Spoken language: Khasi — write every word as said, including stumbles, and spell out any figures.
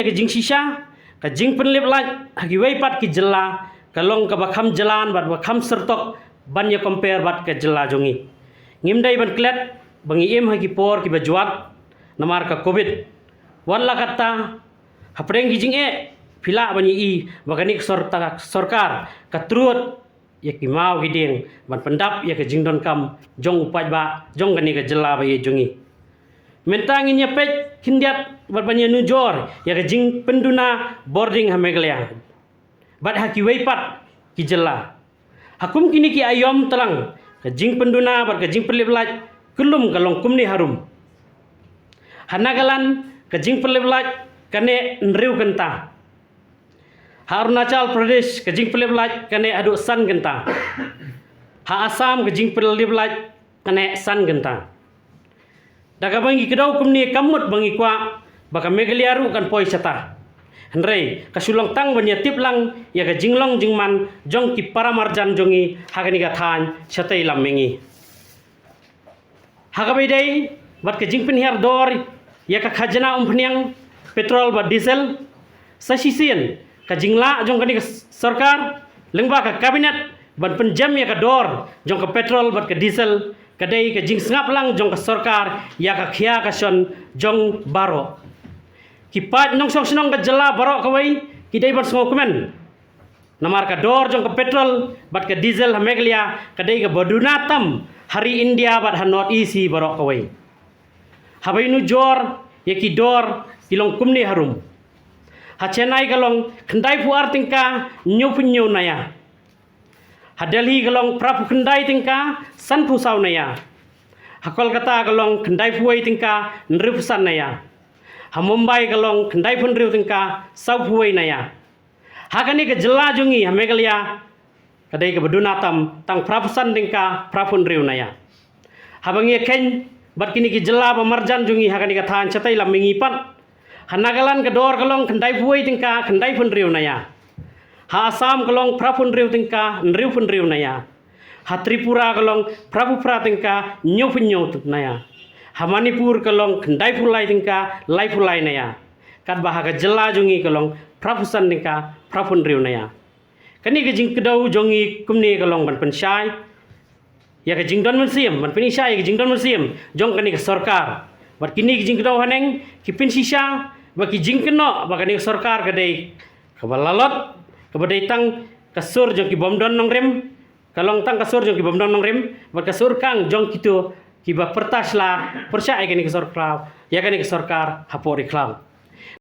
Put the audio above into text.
Ka jingshisha, ka jingpynlip lait ha kiwei pat ki jylla ka long kaba kham jlan bad ba kham syrtok ban ïa compare bad ka jylla jong ngi. Ngim dei ban klet ba ngi im ha ki por kiba jwat namar ka covid. Wat la katta, hapdeng ki jingeh phi lah ban ïohi ba kane ka sorta-, sorkar ka trud ïa ki maw ki dieng ban pyndap ïa ka jingdonkam jong u paidbah jong kane ka jylla ba ïeit jong ngi. Mynta ngin ïa peit khyndiat bad ban ïa nujor ïa ka jingpynduna bording ha Meghalaya bad ha kiwei pat ki jylla. Ha kum kine ki aïom tlang, ka jingpynduna bad ka jingpynlip lait kyllum ka long kumne harum. Ha Nagaland ka jingpynlip lait ka neh hynriew kynta. Ha Arunachal Pradesh ka jingpynlip lait ka neh haduh san kynta. Ha Assam ka jingpynlip lait ka neh san kynta. Da kaba ngi kdew kumne kam mut ba ngi kwah ba ka Meghalaya ruh kan poi shata. Hynrei ka shu long tang ban ïa tip lang ïa ka jinglong jingman jong ki paramarjan jong ngi ha kane ka thaiñ shatei lam mihngi. Ha kaba ïadei bad ka jingpynhiar dor ïa ka khajna umphniang petrol bad diesel, sa shisien ka jinglah jong kane ka sorkar lyngba ka cabinet ban pynjem ïa ka dor jong ka petrol bad ka diesel ka dei ka jingsngap lang jong ka sorkar ïa ka khia ka shon jong baroh. Ki paid nongshong shnong ka jylla baroh kawei ki dei ban sngewkmen. Namar ka dor jong ka petrol bad ka diesel ha Meghalaya ka dei kaba duna tam ha ri India bad ha North East hi baroh kawei. Haba ngi nujor ïa ki dor ki long kumne harum. Ha Chennai ka long khyndai phew ar tyngka hynñiew phew hynñiew naya. Ha Delhi ka long phra phew khyndai tyngka san phew saw naya. Ha Kolkata ka long khyndai phew wei tyngka hynriew phew san naya. Ha Mumbai ka long khyndai phew hynriew tyngka saw phew wei naya. Ha kane ka jylla jong ngi ha Meghalaya ka dei kaba duna tam tang phra phew san tyngka phra phew hynriew naya. Haba ngi ïakheiñ bad kine ki jylla ba marjan jong ngi ha kane ka thaiñ shatei lam mihngi pat, ha Nagaland ka dor ka long khyndai phew wei tyngka khyndai phew hynriew naya. Ha Assam ka long phra phew hynriew tyngka hynriew phew hynriew naya. Ha Tripura ka long phra phew phra tyngka hynñiew phew hynñiew naya. Ha Manipur ka long khyndai phew lai tyngka lai phew lai naya. Katba ha ka jylla jong ngi ka long phra phew san tyngka phra phew hynriew naya. Kane ka jingkdew jong ngi kumne ka long ban pynshai ïa ka jingdon mynsiem, ban pynshai ïa ka jingdon mynsiem jong kane ka sorkar. Bad kine ki jingkdew haneng ki pynshisha ba ki jingkynnoh ba kane ka sorkar ka dei kaba lalot, kaba dei tang ka sur jong ki bym don nongrim, ka long tang ka sur jong ki bym don nongrim bad ka sur kang jong kito kiba pyrta sla pyrshah ïa kane ka sorkar, ïa kane ka sorkar hapoh ri khlaw.